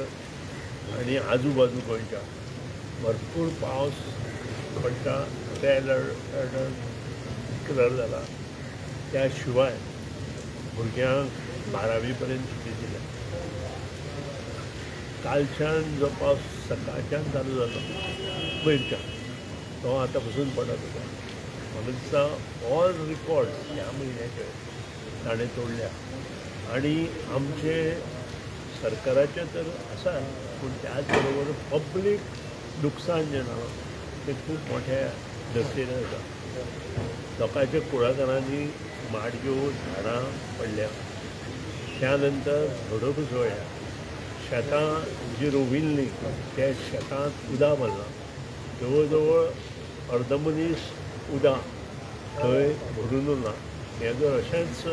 आनी आजूबाजू गोंयच्या भरपूर पावस पडटा, रेड अलर्ट डिक्लेअर जाला. त्या शिवाय भुरग्यांक 12वी पर्यंत सुटी दिल्या. कालच्यान जो पावस सकाळच्यान चालू जालो पयरच्यान तो आतां पसून पडत आसा. म्हाका दिसता ऑल रिकॉर्ड्स ह्या म्हयन्याचे ताणें तोडल्या आनी आमचे सरकाराचें तर आसा, पूण त्याच बरोबर पब्लीक लुकसाण जें जालां तें खूब मोठ्या दशेन आसा. लोकांच्या कुळागरांनी माडयो झाडां पडल्या, त्या नंतर झाडां कोसळ्ळ्या, शेतां जी रोविल्लीं त्या शेतांत उदक भरलां. जवळ जवळ अर्द मनीस उदक थंय भरून उरलां. हें जर अशेंच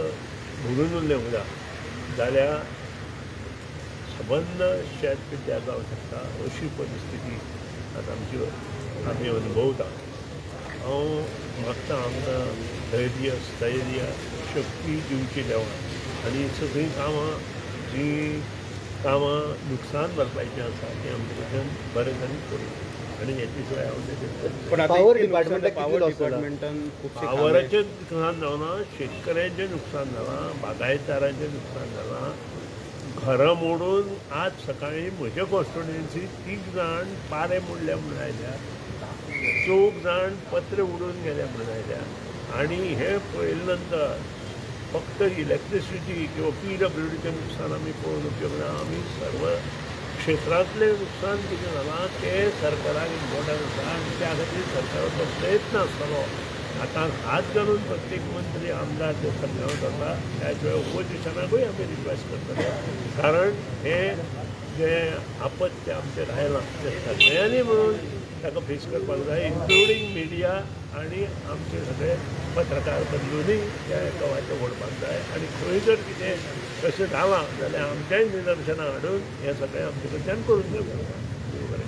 भरून उरलें उदक जाल्यार सबंद शेत पिड्ड्यार जावंक शकता अशी परिस्थिती आतां आमची आमी अनुभवता. हांव मागता आमकां धैर्य स्थैर्य शक्ती दिवची देवान आनी सगळीं कामां जीं कामां नुकसान भरपायचीं आसा तीं आमचे कडल्यान बरें तरेन करूं आनी हेचे शिवाय हांव तें पावर डिपार्टमेंटान पावराचें नुकसान जावना, शेतकऱ्यांचें नुकसान जालां, बागायतदारांचें नुकसान जालां. घरां मोडून आज सकाळीं म्हज्या कॉन्स्टिट्युएन्सी 3 जाण पारे मोडल्या म्हणून आयल्या, 4 जाण पत्रे उडून गेल्या म्हणून आयल्या. आनी हें पळयले नंतर फक्त इलेक्ट्रिसिटी किंवा PWDचें नुकसान आमी पळोवन उपयोग ना, आमी सर्व क्षेत्रांतलें नुकसान कितें जालां तें सरकाराक इम्पॉर्टंट आसा आनी त्या खातीर सरकाराचो प्रयत्न आसतलो हाताक हात घालून प्रत्येक मंत्री आमदार ते समजावत आसा. त्या शिवाय ओपोजिशनाकूय आमी रिक्वेस्ट करतले, कारण हें जें आपत्य आमचेर आयलां तें सगळ्यांनी म्हणून ताका फेस करपाक जाय, इन्क्लुडींग मिडिया आनी आमचे सगळे पत्रकार बंधूंनी त्या गवाचें ओडपाक जाय. आनी खंय जर कितें तशें जालां जाल्यार आमच्याय निदर्शनां हाडून हें सगळें आमचे कडच्यान करून घेवपाक जाय. बरें.